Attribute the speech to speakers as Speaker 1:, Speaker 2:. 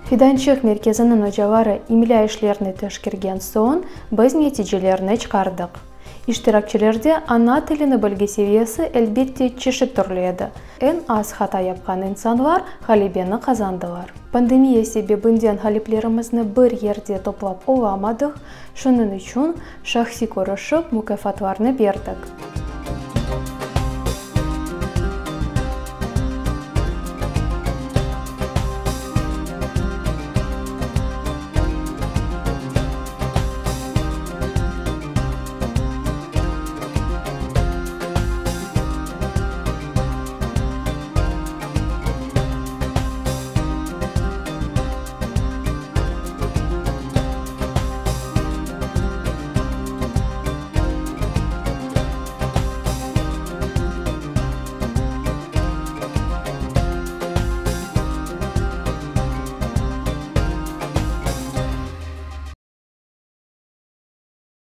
Speaker 1: Fidançıq merkeziniñ ocaları imlâ işlerini teşkergen soñ, biz neticelerni çıqardıq. İştirakçilerde ana tilini bilgi seviyesi, elbette, çeşit türlü edi. Eñ az hata yapqan insanlar ğalebeni qazandılar. Pandemiya sebebinden ğaliplerimizni bir yerde toplap olamadıq, şunıñ içün şahsiy körüşip mukâfatlarnı berdik.